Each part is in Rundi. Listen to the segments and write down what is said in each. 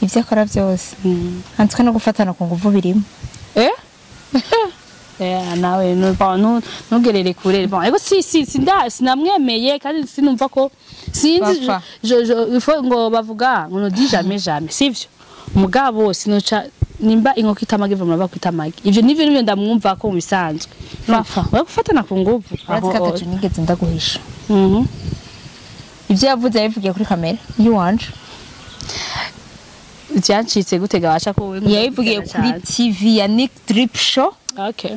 Ivyo akora byose hanzwe no gufatana ku nguvu birimo. Nawe bon nugerere kure bon ego si si sinda sinamwemeye kandi sinumva ko sinzi je il faut ngo bavuga ngo no dit jamais jamais sivyo mugabo sinoca nimba inkoko itamage vamura bakwitamage ivyo nivyo ndamwumva ko mu bisanzwe Fafa we gufatana ku nguvu aho katacu nigeze ndaguhisha. Ivyo yavuze yabivugiye kuri kamera yiwanje. Vyancitse gutega basha ko yabivugiye kuri TV ya Nick Drip Show. Okay.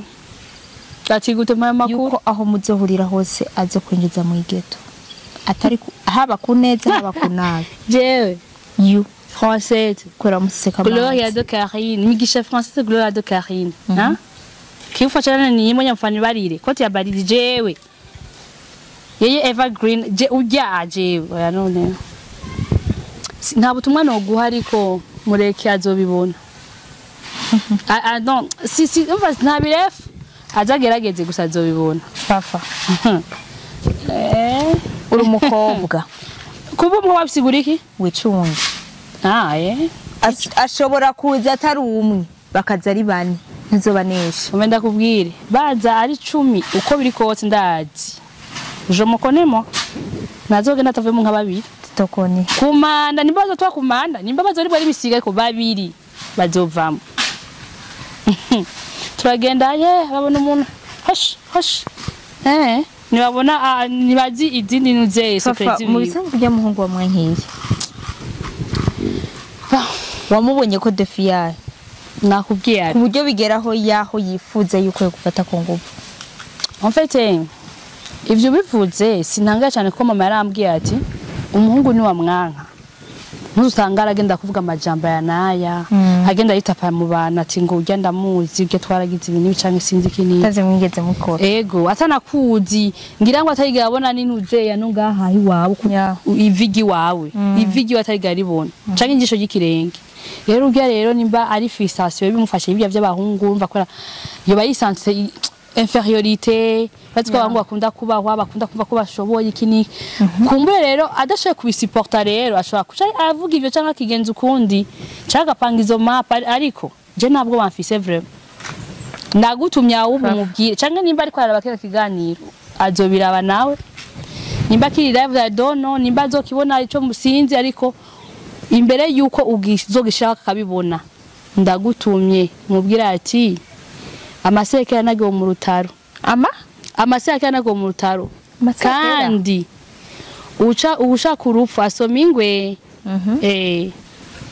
Ati gute maya makuru yuko aho muzohurira hose aze kwinjiza mu igeto. Atari haba ku neza haba ku nabi. Jewe you Français kora museka. Gloria de Karine, Migisha Français Gloria de Karine, hein? Kiufachana ni imwe nyamfani barire, koti ya bariri jewe. Yeye Evergreen je ujya jewe oya none. Nta butumwa no guha ariko mureke azobibona. Ah non, si si umva nta biref azagerageze gusa azobibona. Fafa. Uri umukobwa. Kuba umwe wabisigura iki? Wicunge. Ashobora kuza atari umwe bakaza ari bane ntizobanesha. Umbe ndakubwire baza ari 10 uko biri kose ndazi. Je me connais moi. Nazogenda tavemo nka babiri. Tokoni. Kumanda nimba bazotwa kumanda nimba bazori bari misiga ko babiri bazovamo. Turagenda ye babona umuntu hosh hosh. Nibabona nibazi izindi nuze surprise. Mu bisanzwe bya muhungu wa mwankiye. Wamubonye ko defi yayo nakubwiye ku buryo bigeraho yaho yifuza yuko yo gufata ku nguvu. En fait ivyo bivuze sintangaye cyane ko mama yarambwiye ati umuhungu ni wa mwanka ntuzusanga aragenda kuvuga amajambo ya naya agenda yitapa mu bantu ati ngo ujya ndamuzi ujya twaragize ibintu canke sinzi kinini taze mwigeze mukora ego atanakuzi ngira ngo atariga abona nintuze ya no ngaha iwawe ivigi wawe ivigi watariga ribona canke ingisho y'ikirenge rero urya rero nimba ari fixation bimufashe ibya by'abahungu umva ko yo bayisanse infériorité batwa abahungu bakunda kubahwa bakunda kumva ko bashoboye iki kumbure rero adashoboye kubisuporta rero ashobora kuca avuga ivyo canke akigenza ukundi canke agapanga izo map ariko je ntabwo bamfise vraiment ndagutumye ahubwo umubwire canke nimba ariko araraba kera kiganiro azobiraba nawe nimba kiri live I don't know nimba azokibona ico musinzi ariko imbere yuko uzogishaka akabibona ndagutumye mubwire ati amaseke yanagiwe mu rutaro amaseke yanagiwe mu rutaro kandi uca ushaka urupfu asoma ingwe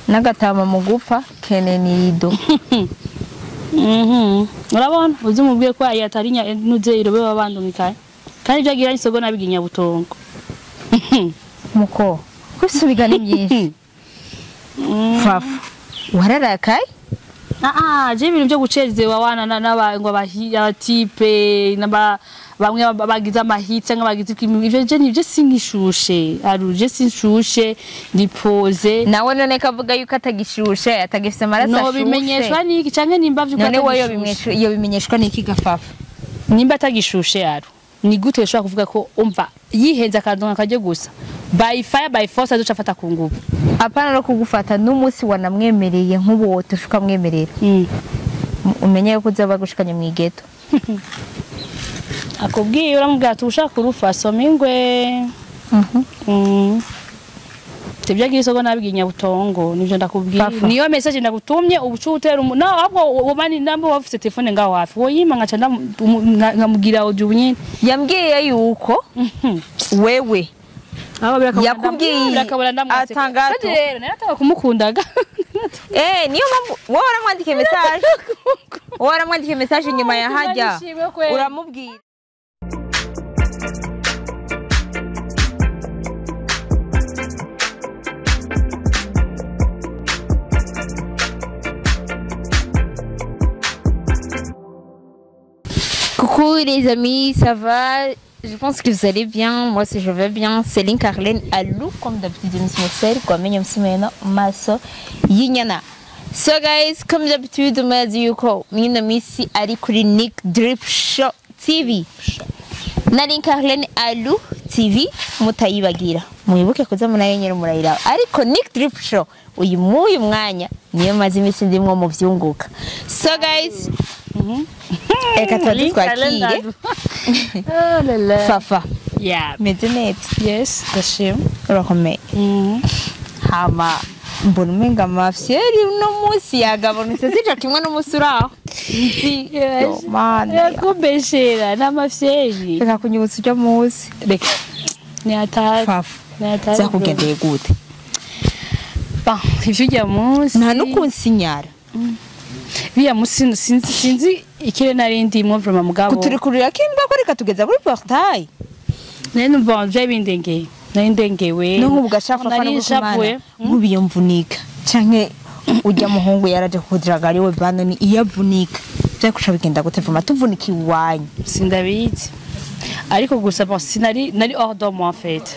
nagatama mu gupfa kenenido. Urabona uzi mubwiye ko ayatari nuze irobe babandumikaye kandi byagira isogo nabiginya butongo muko kwisubiga ni byinshi. Fafa wararakaye. Je ibintu byo gucerezewa wana n'abantu abatipe naba bamwe bagize amahitse cyangwa bagize ivyo je nivyo sinkishushe aruje sinshushe ndipoze nawe none kavuga yuko atagishushe atagifise amaraso ashushe no bimenyeshwa niki canke nimba vyuko none woyo bimenyeshwa iyo bimenyeshwa niki gafafa nimba atagishushe aru ni gute ushobora kuvuga ko umva yihenze akadonka kaje gusa by fire by force azoca afata ku nguvu apana no kugufata n'umunsi wanamwemereye nk'ubu wotushuka mwemerera umenye yuko uzaba gushikanye mu igeto akubwiye uramubwira ati ushaka urufa soma ingwe tebyagiye isogo nabiginya butongo nivyo ndakubwiye niyo message ndagutumye ubucu utera no ahubwo ubani ndambo wafite telefone ngaho hafi woyima ngaca ndamugira audio nyine yambwiye yuko wewe yakubwiye atangato rero narataka kumukundaga niyo mpamvu wowe waramwandikiye message wowe waramwandikiye message nyuma ya hajya uramubwira. Coucou les amis, ça va? Je pense que vous allez bien. Moi, si je vais bien, Céline Carlene Alou, comme d'habitude, maso yinyana. So guys, comme d'habitude, yuko mina misi ari kuri Nick Drip Show TV. Na Céline Carlene Alou TV mutayibagira. Mwibuke kuza munayenyera murayira. Ariko Nick Drip Show uyu muyu mwanya niyo maze imisi ndimwo mu vyunguka. So guys, reka tuba twakire Fafa. Yeah. Meze neza. Yes, ndashima. Urakomeye. Hama mbona umenga amafyeri uno munsi yagabonetse sija kimwe n'umunsi uraho. Nzi. Mana. Yakubeshera n'amafyeri. Reka kunyibutsa ujya munsi. Reka. Ni atari. Fafa. Ni atari. Vyakugendeye gute? Ba, ivyo ujya munsi. Nta nukunsinyara. Biya munsi sinzi ikire nari ndimwo vraiment mugabo. Kuturikurira kimba ko reka tugeza kuri portail. Nari numva vya bindengeye. Nari ndengewe. No nk'ubu gashafa Nari nshavuye. Nk'ubu mvunika canke ujya muhungu yaraje kukudiraga ari we bano ni iyo avunika. Vyakusha bigenda gute vuma tuvunika iwanyu. Sindabizi. Ariko gusa bon sinari nari hors de moi en fait.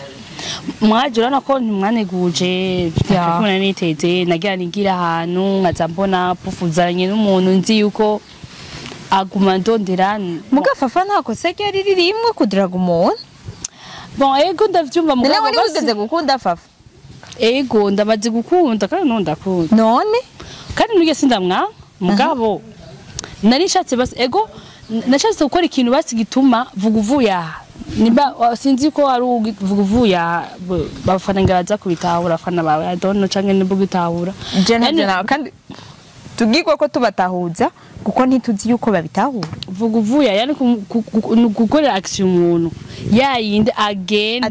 Mwaje urabona ko ntimwaneguje telefone niteze nagira nigira ahantu nkaza mbona pufuzanye n'umuntu nzi yuko aguma ndondera. Muga Fafa nta kosa ryari ririmwe kudiraga umuntu. Bon ego ndavyumva mugabo none wigeze gukunda Fafa? Ego ndamaze gukunda kandi none ndakunda. None kandi nige sindamwa mugabo nari nshatse basi ego nashatse gukora ikintu basi gituma vuga uvuye aha. Nimba sinzi ko ari uvuga uvuye aha bafana ngaraza kubitahura afana bawe I don't know canke nimba gitahura. Je kandi tugigwa ko tubatahuza kuko ntituzi yuko babitahura. Vuga uvuye yani gukorera action umuntu yayinde agenda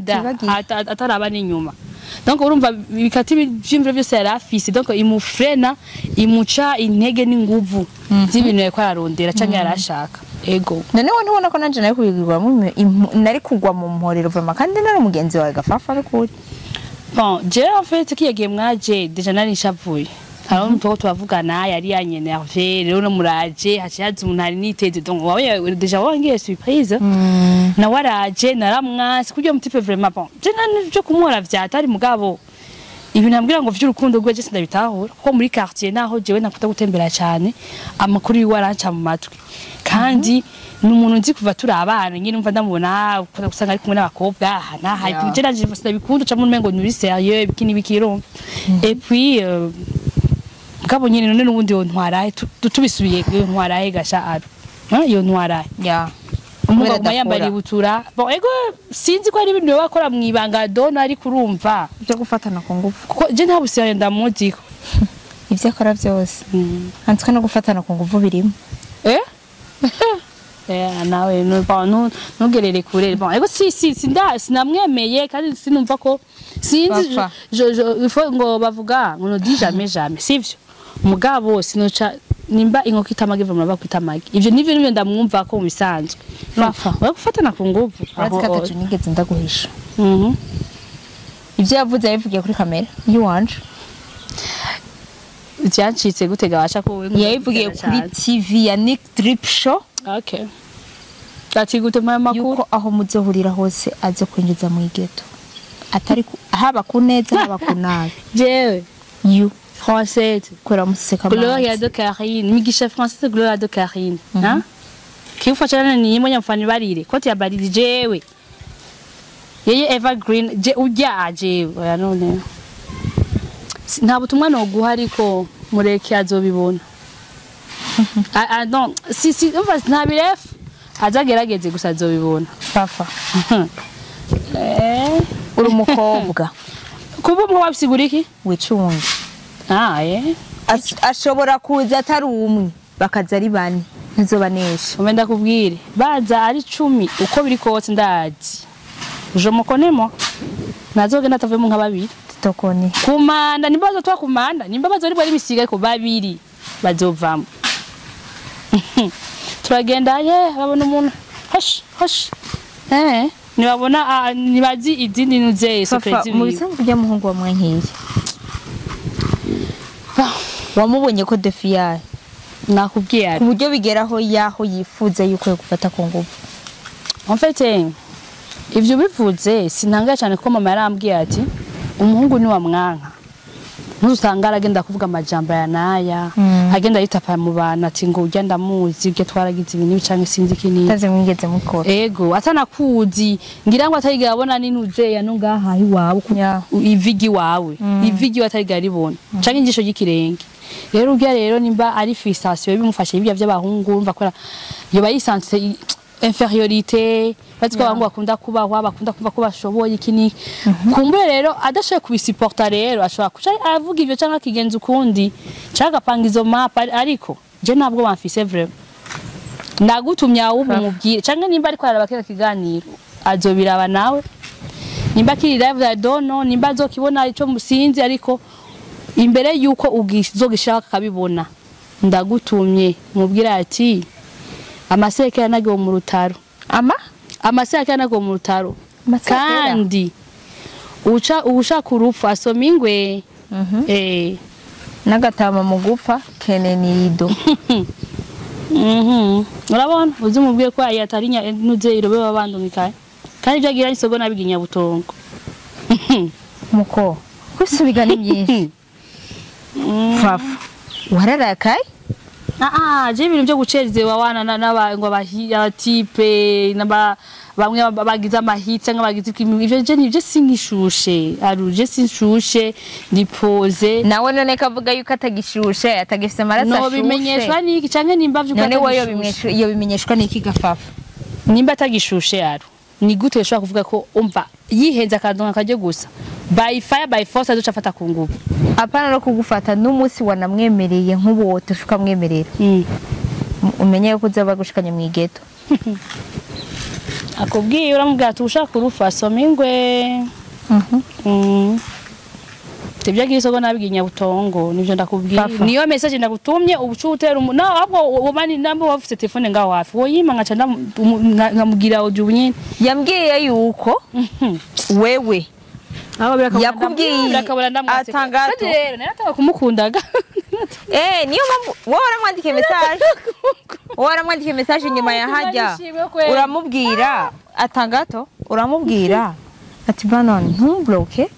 ataraba n'inyuma. Donc urumva bikati ivyimviro byose yari afise donc imufrena imuca intege n'inguvu z'ibintu yariko ararondera canke yarashaka. Ego. None wowe ntubona ko nanje nari kubigirwamo nari kugwa mu mporero vraiment kandi nari umugenzi wawe Gafafa ari kuri. Bon, je en fait kiyagiye mwaje déjà nari nshavuye. Hari umuntu twavugana yari yanyenerve rero no muraje haciye haza umuntu ari niteze donc wawe déjà wangiye surprise. Na waraje naramwasi kuryo mutipe vraiment bon. Je nani byo kumwora vyatari mugabo ibintu ambwira ngo vy'urukundo rwe je sindabitahura kuko muri quartier naho jewe nakuta gutembera cyane amakuru yiwe aranca mu matwi. Kandi ni umuntu nzi kuva turi abana nyine umva ndamubona usanga ari kumwe n'abakobwa aha naha je nanje sindabikunda ca mu ngo nuri sérieux ibiki n'ibiki urumva. Et puis mugabo nyine none n'ubundi yo ntwaraye tubisubiye yo ntwaraye gasha aro. Yo ntwaraye. Yeah. Umugabo yambaye ibutura. Bon ego sinzi ko ari ibintu bakora mu ibanga dono ari kurumva byo gufatana ku ngufu. Kuko je nta busiye ndamuziko. Ivyo akora byose. Antwe no gufatana ku ngufu birimo. Eh? Nawe no bon nugerere kure. Bon ego si sinamwemeye kandi sinumva ko sinzi je il faut ngo bavuga ngo no dit jamais jamais sivyo. Mugabo sinoca nimba inkoko itamage vamura bakwitamage. Ivyo nivyo nivyo ndamwumva ko mubisanzwe. Fafa. Wewe gufatana ku nguvu. Urazi ko atacu nigeze ndaguhisha. Ivyo yavuze yabivugiye kuri kamera yiwanje. Vyancitse gute gabasha ko wewe yabivugiye kuri TV ya Nick Drip Show. Okay. Ati gute maya makuru yuko aho muzohurira hose aze kwinjiza mu igeto. Atari haba ku neza haba ku nabi. Jewe you Française Gloria de Karine Migisha Française Gloria de Karine hein kiufachana ni mwenye mfani barire koti ya baridi jewe yeye Evergreen je ujya jewe oya none nta butumwa no guha ariko mureke azobibona. Ah non si si nta biref azagerageze gusa azobibona. Fafa uri umukobwa kuba umwe wabisigura iki wicunge. Ah eh ashobora kuza atari umwe bakaza ari bane ntizobanesha. Umenda kubwire baza ari 10 uko biri kose ndazi. Je me connais moi. Nazogenda atavemo nka babiri. Tokoni. Kumanda nimba bazotwa kumanda nimba bazori bari misiga ariko babiri bazovamo. Turagenda ye babona umuntu hosh hosh. Nibabona nibazi izindi nuze surprise. Mu bisanzwe kujya muhungu wa mwankiye. Wamubonye ko defi yayo nakubwiye ku buryo bigeraho yaho yifuza yuko gufata ku ngufu. En fait ivyo bivuze sintangaye cyane ko mama yarambwiye ati umuhungu ni wa mwanka ntuzusanga aragenda kuvuga amajambo ya naya Agenda yitapa mu bantu ati ngo urya ndamuzi, urya twaragize ibintu canke sinzi iki. Utazi mwigeze mukora. Ego, atanakuzi, ngira ngo atarigera abona n'intuzeya no ngaha iwawe, ivi ry'iwawe, ivi ry'iwe atarigera ribona canke injisho ry'ikirenge. Rero urya rero nimba ari fixation bimufashe ibya by'abahungu, urumva ko yoba yisanze infériorité, bazi ko abahungu bakunda kubahwa, bakunda kumva ko bashoboye iki n'iki. Kumbure rero adashoboye kubisuporta, rero ashobora kuca avuga ivyo canke akigenza ukundi canke agapanga izo map. Ariko je ntabwo bamfise vraiment. Ndagutumye ahubwo umubwire, canke nimba ariko araraba kino kiganiro azobiraba nawe, nimba kiri live, I don't know, nimba azokibona ico musinzi, ariko imbere yuko uzogishaka akabibona, ndagutumye mubwire ati amaseke yanagiwe mu rutaro. Ama? Amaseke yanagiwe mu rutaro. Amasekera? Kandi uca ushaka urupfu asoma ingwe. N'agatama mu gupfa kene nido. Urabona uzi mubwiye ko ayi atari nuze irobe babandumikaye, kandi ibyo agira isogo nabiginya butongo. Muko kwisubiga ni byinshi. Fafa, wararakaye? Ah ah, je ibintu byo gucereza wana n'aba ngo abatipe n'aba bamwe bagize amahitsi cyangwa bagize ivyo, je nivyo sinkishushe aruje, sinshushe, ndipoze. Nawe none kavuga yuko atagishushe, atagifise amaraso No ashushe. Bimenyeshwa niki canke nimba vyuko None wowe atagishushe? iyo bimenyeshwa niki gafafa? Nimba atagishushe aro, ni gute ushobora kuvuga ko umva yihenze akadonka kajye gusa, by fire by force azoca afata ku nguvu? Apana no kugufata, n'umunsi wanamwemereye nk'ubu wotusha ukamwemerera, umenye yuko uzaba gushikanye mu igeto. Akubwiye, uramubwira ati ushaka urufu asoma ingwe. Ibyo agira isoko nabigiye Nyabutongo, nivyo ndakubwiye. Fafa. Niyo message ndagutumye ubucu utera no ahubwo ubani namba wafite telefone ngaho hafi woyima nkaca nkamubwira audio nyine. Yambwiye yuko wewe Aho birakabura. Yakubwiye Birakabura ndamwase. atangato. Kandi rero naratanga kumukundaga. Niyo mpamvu wowe waramwandikiye message, wowe waramwandikiye message inyuma ya hajya. Nishimwe kweli. Uramubwira atangato, uramubwira ati bano ntumbloke.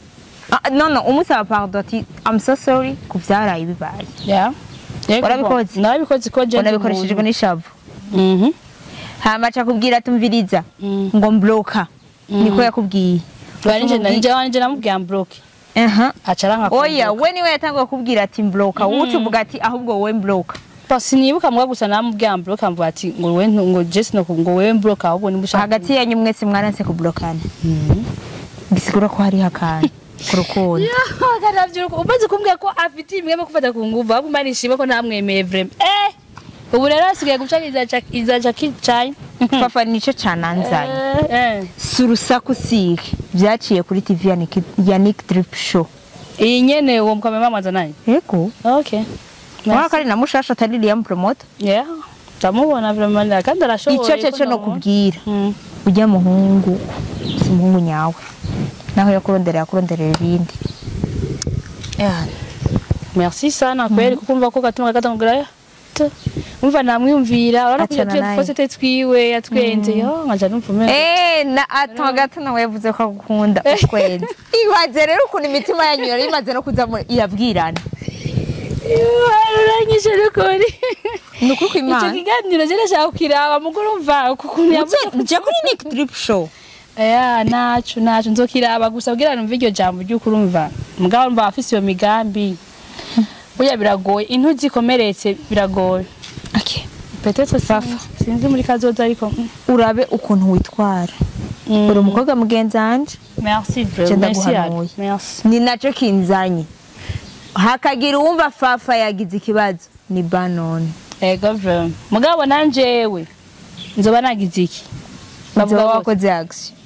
Ah, no no, umusaba pardon ati I'm so sorry ku vyaraye bibaye. Yeah. Yego. Warabikoze? Narabikoze ko je Unabikoresheje n'ishavu. Hama aca kubwira ati umviriza, ngo mbloka, niko yakubwiye. Wanje nanje wanje namubwiye ambloke. Aca aranka. Oya, we niwe yatanguye kubwira ati mbloka, wowe uca uvuga ati ahubwo wowe mbloka. Sinibuka mbwa, gusa namubwiye ambloke, amvuga ati ngo wewe ngo Jesse no ngo wewe mbloke ahubwo nimba ushaka. Hagati yanyu mwese mwaranse kublokana, bisigura ko hariho akantu ku rukundo. Karavyiruka umaze kumbwira ko afite imwe yo gufata ku nguvu, ahubwo Imana ishimwe ko ntamwemeye vraiment. Ubu rero asigaye guca izaca kicaye. Fafa, nico cananzanye. Si urusaku sike byaciye kuri TV ya Nick, ya Nick Drip Show. Iyi nyene uwo mukame mamaza naye. Yego. Okay. Mwaka ari na mushasha atari Liam Promoter. Yeah, ndamubona vraiment kandi arashoboye. Ico Ko cyo no ndamubona. kubwira ujya muhungu si umuhungu nyawe, naho yakurondera yakuronderera ibindi. Yeah. Merci sana kweli, kuko umva ko gatuma gatangura umva namwiyumvira, urabona ko Achana tuye naye. twose twiwe yatwenze yo nkaja numva umengo. Na atonga nawe yavuze ko agukunda ukwezi. Ibaze rero ukuntu imitima yanyu yari imaze no kuza irabwirana. Uranyishe n'ukuri. Ni ukuri Icyo kw'Imana. kiganiro je ndashaka kukiraba, muguru umva ukuntu yavuze. Uje kuri Nick Drip Show. Aya nacu nacu nzokiraba gusa kugira numve iryo jambo ry'ukuri. Umva mugabo mba afise iyo migambi, burya biragoye, intu zikomeretse biragoye. Okay. Peut-être sinzi muri kazoza, ariko Urabe ukuntu witwara. Uri umukobwa mugenzi wanje. Merci Je vraiment, merci. ndaguhanuye. Ari. Merci. Ni nacyo kinzanye. Hakagira uwumva Fafa yagize ikibazo ni banone. Ego vraiment, mugabo nanjewe nzoba nagize iki? Bavuga Bavuga gute? wakoze action.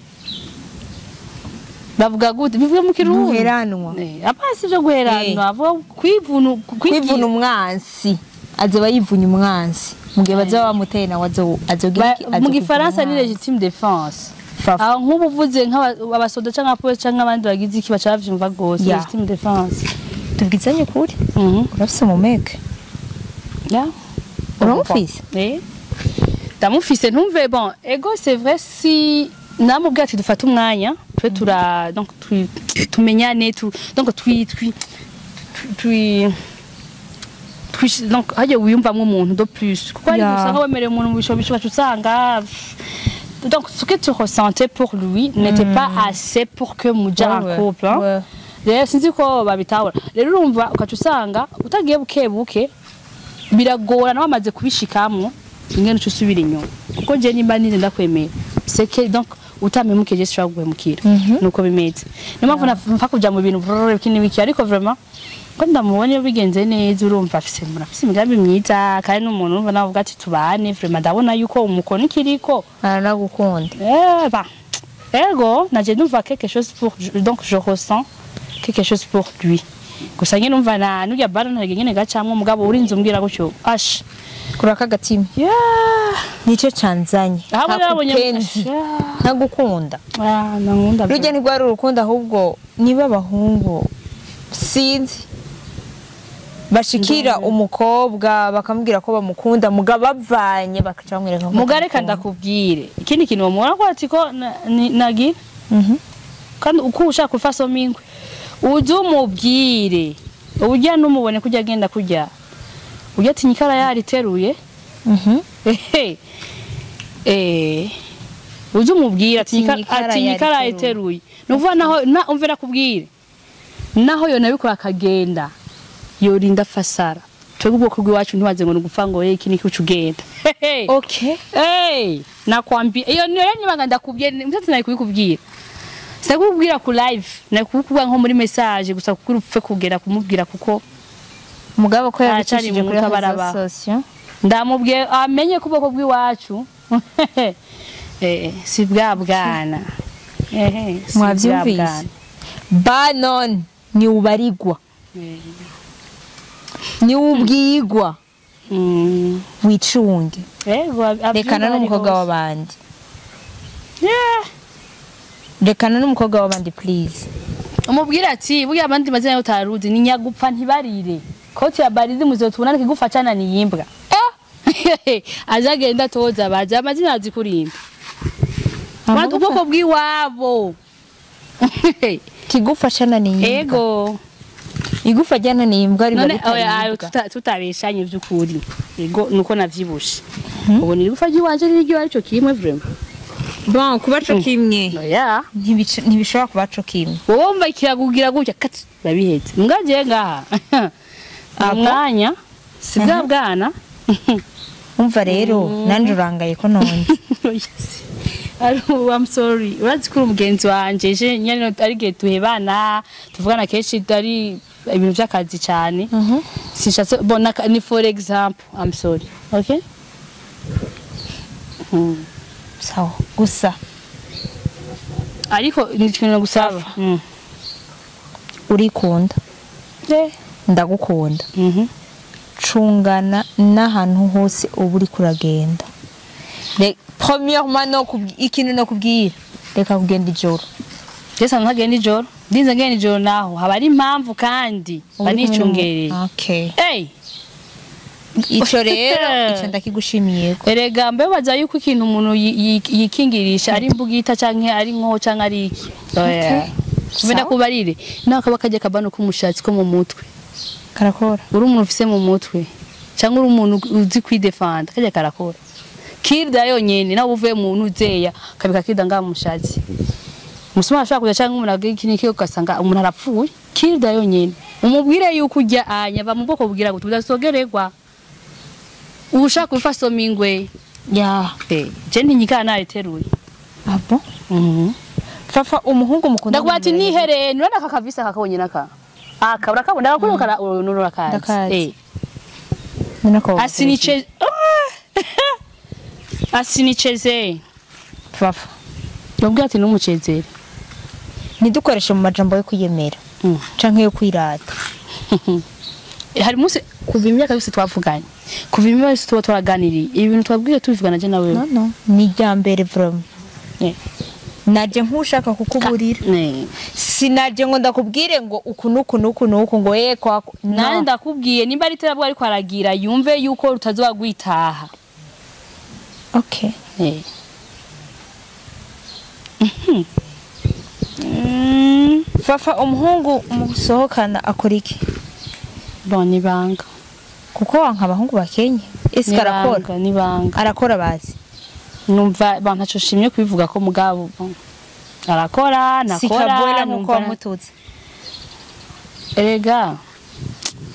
Bavuga gute? Bivuge mu Kirundi. Ntuheranwa. Apa si byo guheranwa, avuga kwivuna. Kwivuna umwansi, azoba yivunye umwansi mu gihe bazaba bamuteye, nawe azogira iki? Mu Azokwivuna Gifaransa ni umwansi. légitime défense. Fafa. Aho nk'ubu uvuze nk'abasoda canke abapolisi canke abandi bagize iki, baca bavyumva gose. Ya. Légitime défense. Tubwizanye ukuri, urafise umumeke? Yeah. Uramufise? Ndamufise, ntumve. Bon, ego, c'est vrai, si namubwira ati dufate umwanya twe tura donc tumenyane, tu donc twi twi twi Donc hajya wiyumvamwo umuntu de plus, kuko hari usanga wemereye umuntu mu bishobisho, ugaca usanga donc ce que tu ressentais pour lui n'était pas assez pour que muja en couple, hein? Rero sinzi ko babitahura. Rero urumva ugaca usanga utagiye buke buke, biragorana wamaze kubishikamwo ingene uca usubira inyuma, kuko je nimba nize ndakwemera, c'est que donc utampemukiye je sinshobora kuguhemukira. Nuko bimeze, niyo mpamvu napfa kuja mu bintu vrrr, iki n'ibiki. Ariko vraiment ko ndamubonye bigenze neza, urumva afise, umuntu afise imigambi myiza, kandi n'umuntu urumva nawe uvuga ati tubane, vraiment ndabona yuko umukono ikiriko. Aranagukunda. Eh ben, ego, naje ndumva quelque chose pour, donc je ressens quelque chose pour lui. Gusa nyine umva na nurya bana ntarege nyine gacamwo, mugabo urinze umbwira gutyo ash. Kuraka agatima. Yeah. Nicyo canzanye. Aho nabonye. Ntakupenzi, ntagukunda. Ah, nankunda. Rujya ntirwari urukundo, ahubwo niba abahungu sinzi bashikira umukobwa bakamubwira ko bamukunda, mugabo bavanye bakaca bamwereka ko Mugare kandi batamukunda. Ndakubwire ikindi kintu bamubona ko ati ko nagira kandi uko ushaka gufasoma ingwe uze umubwire, ujya numubone kujya agenda kujya ujya ati nyikara yariteruye. Ehe. Uze umubwire ati Ati nyikara ati nyikara yariteruye. yariteruye. Nuvuga naho na umvira kubwire naho yo nabikora akagenda yorinda fasara. Twebwe ubwoko bw'iwacu ntiwaze ngo nugupfa ngo iki niki uca ugenda. Hehe. Okay. Hey, nakwambia iyo niyo nibanga ndakubwiye mutatu, nari kubikubwira, sinakubwira ku live, nari kubikubwira nko muri message gusa, kuko upfe kugera kumubwira kuko Mugabo ko Aracari yabicishije mu kuri mutabaraba. réseaux sociaux. Ndamubwiye amenye ko ubwoko bw'iwacu si bwa bwana. Si bwa Mwavyumvise? bwana. Banon ni ubarigwa, ni ubwigwa. Wicunge. Ego, abyumva Rekana ari n'umukobwa hose. w'abandi. Yeah. Rekana n'umukobwa w'abandi, please. Umubwira ati burya abandi mazina yo utaruzi ni nyagupfa ntibarire koti ya baridi muzotubona kigufa cana ni yimbwa azagenda toza baza amazina azi kurinda. Abantu ubwoko bw'iwabo. Kigufa cana ni imbwa. Ego. Igufa ryana ni imbwa riba None ritari oya ayo imbwa. Tutabeshanye vy'ukuri, ego nuko navyibushe, ubu ni igufa ry'iwanje n'iryo arico kimwe vraiment. Bon, kuba co kimwe Oya. ntibishobora kuba co kimwe. Wowe wumva kiragugira gutya kati babihetse mbwa je ngaha umwanya si bwa bwana. Umva rero nanje urangaye ko nonze. Yes. I'm sorry. Urazi ko uri umugenzi wanje, je nyene ari gihe tuhebana, tuvugana kenshi ari ibintu by'akazi cyane. Sinshatse bon ni for example. I'm sorry. Okay? Sawa, gusa Ariko ni ikintu gusaba. Urikunda, ndagukunda. Cungana n'ahantu hose uba uriko uragenda. Premièrement no ikintu no kubwira, reka kugenda ijoro. Je sanzwe ntagenda ijoro. Ndinze ngenda ijoro naho haba ari impamvu kandi Uba uri kumwe banicungereye. Okay. Hey! Ico rero ico ndakigushimiye ko. Erega mbe baza yuko ikintu umuntu yikingirisha ari imbugita canke ari nko canke ari iki. Oya. Mbe ndakubarire nawe kaba kajya kabano k'umushatsi ko mu mutwe. Karakora. Uri umuntu ufise mu mutwe cyangwa uri umuntu uzi kwidefanda, kajya karakora. Kirda yonyene nawe uvuye mu ntuzeya kabika kirda ngaha mu mushatsi. Umusuma ashobora kuja canke umuntu agira iki n'iki ugasanga umuntu arapfuye. Kirda yonyene. Umubwire yuko ujya anya ba mu bwoko bubwira ngo tudasogererwa. Ushaka gufasoma ingwe. Ya. Je ntinyikana nariteruye. Abo Fafa, umuhungu mukunda. Ndakuba ati nihereye nurana aka kavisa kakabonye naka. Aka urakabona ndakakubona kara nurakazi. Ndakazi. Eh. Asiniche asinicheze. Fafa. Ndabwira ati numucezere. Ntidukoreshe mu majambo yo kwiyemera canke yo kwirata. Hari umunsi kuva imyaka yose twavuganye. Kuva imyaka yose tuba turaganiriye. Ibi bintu twabwiye tubivugana je nawe. No, no, ni irya mbere vraiment. Naje nk'ushaka kukuburira. Sinaje ngo ndakubwire ngo uku nuku nuku nuku ngo ye kwako. Nani ndakubwiye nimba ari terabwo ariko aragira yumve yuko rutazoba gwitaha. Okay. Fafa, umuhungu musohokana akora iki? Bon, ibanga. Kuko wanka abahungu bakenye. Ese arakora? Nibanga. Arakora bazi. Numva ba ntaco shimye kubivuga ko mugabo arakora nakora sikabwela nkuko wamututse. Erega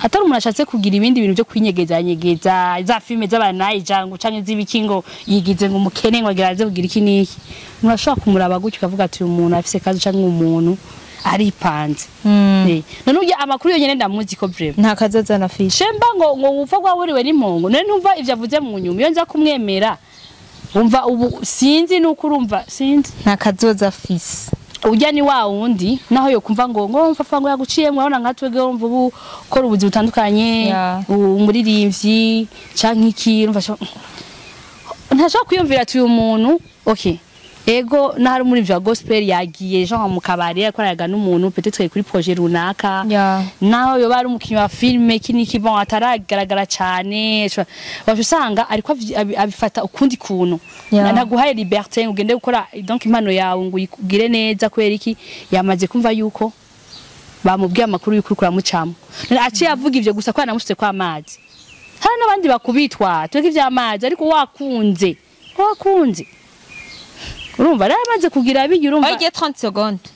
atari umuntu ashatse kugira ibindi bintu byo kwinyegeza nyegeza za filme z'abanaija ngo canke z'ibiki ngo yigize ngo umukene ngo ageraze kugira iki niki, murashobora kumuraba gutyo ukavuga ati uyu muntu afise kazi canke umuntu aripanze. None urya amakuru yonyene ndamuzi ko vraiment nta kazoza na fiche shemba ngo upfa gwaburiwe n'impongo. None ntumva ivyo avuze mu nyuma iyo nza kumwemera umva ubu sinzi nuko urumva sinzi nta kazoza fise. Ujya ni wa wundi naho yo kumva ngo mfafa ngo yaguciye murabona nka twege umva ubu kora ubuzi butandukanye umuririmbyi canke iki urumva ntashaka kwiyumvira ati uyu muntu okay ego nahari muri vya gospel yagiye genre mu kabari yakoraga n'umuntu peut-être kuri projet runaka naho yo bari umukinyi wa filme iki niki bon ataragaragara cyane usanga ariko abifata ukundi kuntu ntaguhaye liberté ugende gukora donc impano yawe ngo uyigire neza kwera iki yamaze kumva yuko bamubwiye amakuru y'ukuri kuramucamo aciye avuga ivyo gusa ko anamushitse kwa amazi. Hari n'abandi bakubitwa tweke ivy'amazi ariko wakunze urumva ramaze kugira abigi urumva oye 30 secondes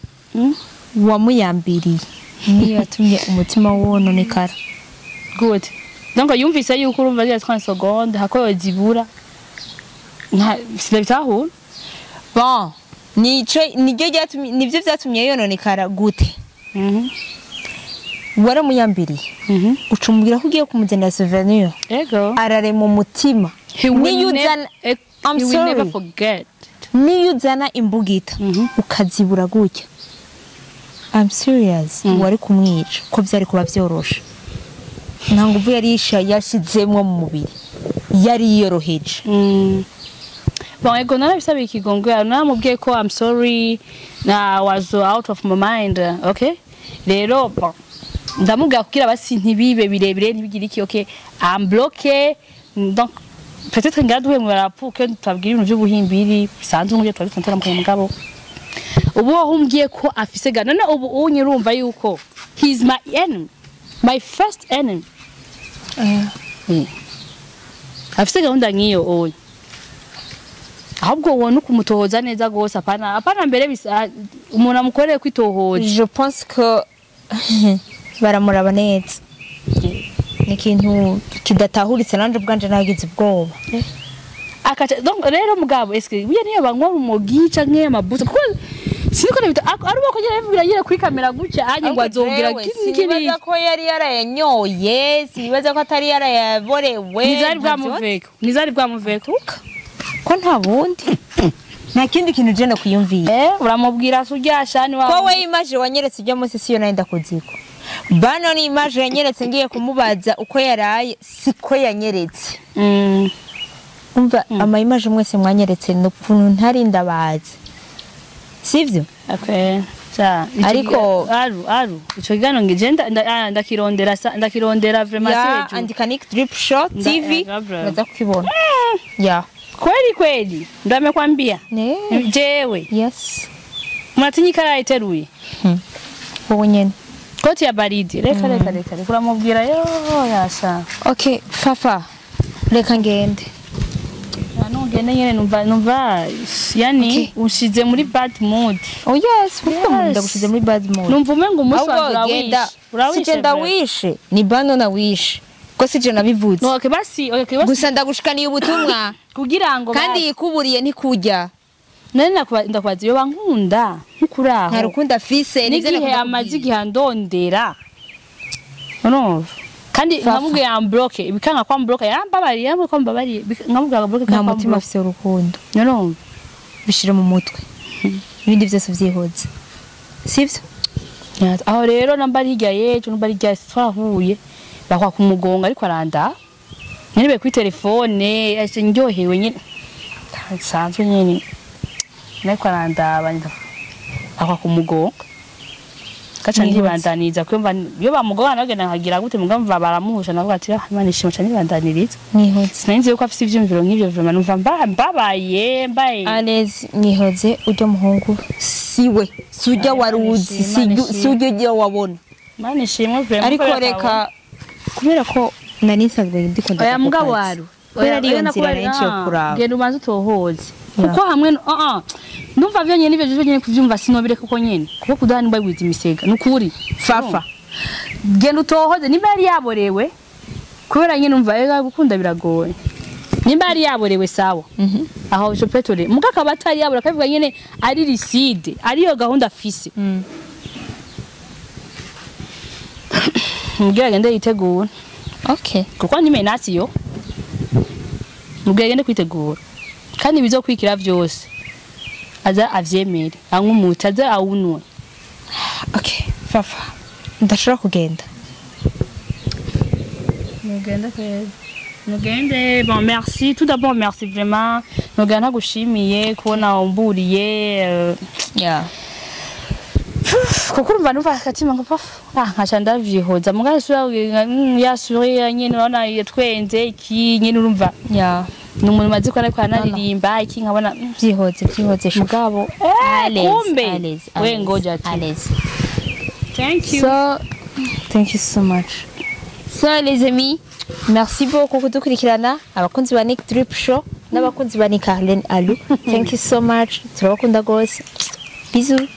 wamuyambiriye niyo yatumye umutima wononekara. Good. Donc yumvise yuko urumva ya 30 secondes hako zibura nta sinabitahura. Bon nico niryo ryatumye nivyo vyatumye yononekara gute? Waramuyambiriye ucumubwira ko ugiye kumuzanira souvenir. Ego ararema umutima. Niyo uzana I'm sorry never forget. Niyo uzana imbugita ukazibura gutya. I'm serious. Wari kumwica ko byari kuba byoroshe. Nta nguvu yari yashizemwo mu mubiri. Yari yoroheje. Bon ego narabisabiye ikigongwe naramubwiye ko I'm sorry na was out of my mind. Okay? Rero bon ndamubwira kugira basi ntibibe birebire ntibigire iki okay I'm bloqué donc peut-être ngaduhe mu barapuke tutabwira ibintu by'ubuhimbiri bisanzwe nk'ibyo twari tuntera mu mugabo ubu wahumbwiye ko afise ga none ubu unyirumva yuko he is my enemy, my first enemy. Afise gahunda nkiyo oye ahubwo wona ukumutohoza neza gose apana mbere umuntu amukoreye kwitohoza. Je pense que baramuraba neza ni ikintu kidatahuritse nanje ubwanje nagize ubwoba. Akaca donc rero mugabo eske uye niyo banywa urumogi canke amabuto kuko siniko nabita ari uko nyene bivugira nyene kuri kamera gutya anye ngo azongera kini sinibaza ko yari yarayanyoye sinibaza ko atari yarayaborewe nizari bwamuveko ko nta bundi nta kindi kintu je no kwiyumvira uramubwira suryasha ni wa ko we image wanyeretse ujya munsi siyo nari ndakuziko bano ni image yanyeretse ngiye kumubaza uko yaraye siko yanyeretse. Umva ama image mwese mwanyeretse no kuntu ntari ndabazi sivyo? Okay cha ariko aru ico gano ngeje ndakirondera vraiment sejo andika Nick Drip Show TV uraza kukibona. Ya kweli kweli ndamekwambia jewe yes muratinyika rayiteruye wowe nyene koti ya baridi reka uramubwira yo yasha. Okay fafa reka ngende nugende nyene numva yani ushize muri bad mood. Oh yes, kuko ndagushize muri bad mood. Numva umengo umunsi wanjye urawishe. Sije ndawishe ni bano na wishe ko sije nabivuze. No okay basi gusa ndagushikaniye ubutumwa kugira ngo kandi yikuburiye ntikujya. Nari ndakwaza iyo bankunda nkuraho. Nta rukunda fise nivyo nagihe amazi gihandondera. Urumva kandi nkamubwiye ambloke ibikanga kwa mbloke yarambabariye ko mbabariye nkamubwira bloke nta mutima afise urukundo. Urumva bishire mu mutwe ibindi byose vyihoze sivyo? Aho rero namba hirya yejo namba hirya twahuye bakwa kumugonga ariko aranda nyene kuri telefone ndyohewe nyene sanzwe nyene ariko arandaba akwa kumugonga kaca ndibandaniza kwumva iyo bamugonga nagenda nkagira gute mugamba baramuhusha navuga ati Imana ishimwe cyane nibandaniriza nihoze sinzi yuko afise ivyumviro nk'ivyo vraiment numva mbabaye mbaye Alez nihoze ujya muhungu siwe sujya waruzi sujya wabona Imana ishimwe vraiment ariko reka kubera ko Nari nsanzwe ndikunda Oya ako mugabo kazi. waru. Kubera ariyo nzira nari yo kuraba. Genda ubanze utohoze. Kuko hamwe numva vyonyene ivyo vyonyene kuvyumva sinobireka uko nyene. Kuko kudaha nimba bigwiza imisega. Nukuri. Fafa. Genda utohoze nimba yari yaborewe. Kubera nyene umva ega gukunda biragoye. Nimba yari yaborewe sawa. Aho je peux te muga akaba atari yabora akabivuga nyene ari lucide, ariyo gahunda afise. Mubwire agende yitegura. Okay. Kuko ni menace yo. Mubwire agende kwitegura. Kandi bizokwikira vyose. Aza avyemere, anywe umuti, aza awunwe. Okay, Fafa. Ndashobora kugenda. Mugende kwezi. Mugende, bon merci. Tout d'abord merci vraiment. Mugende ntagushimiye kubona umburiye. Yeah. Kuko urumva numva akatima ngo pafu nkaca ndavyihoza mugabo sura yasuriye nyene urabona yatwenze iki nyene urumva Yeah. ni umuntu maze ko ariko anaririmba iki nkabona Vyihoze vyihoze shusho. mugabo Allez, kumbe allez, we allez, ngoja tu allez. Thank you. So, thank you so much. So les amis, merci beaucoup kudukurikirana abakunzi ba Nick Drip Show n'abakunzi ba Nick Arlene Alu. Thank you so much. Turabakunda gose. Bisous.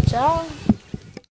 Ciao.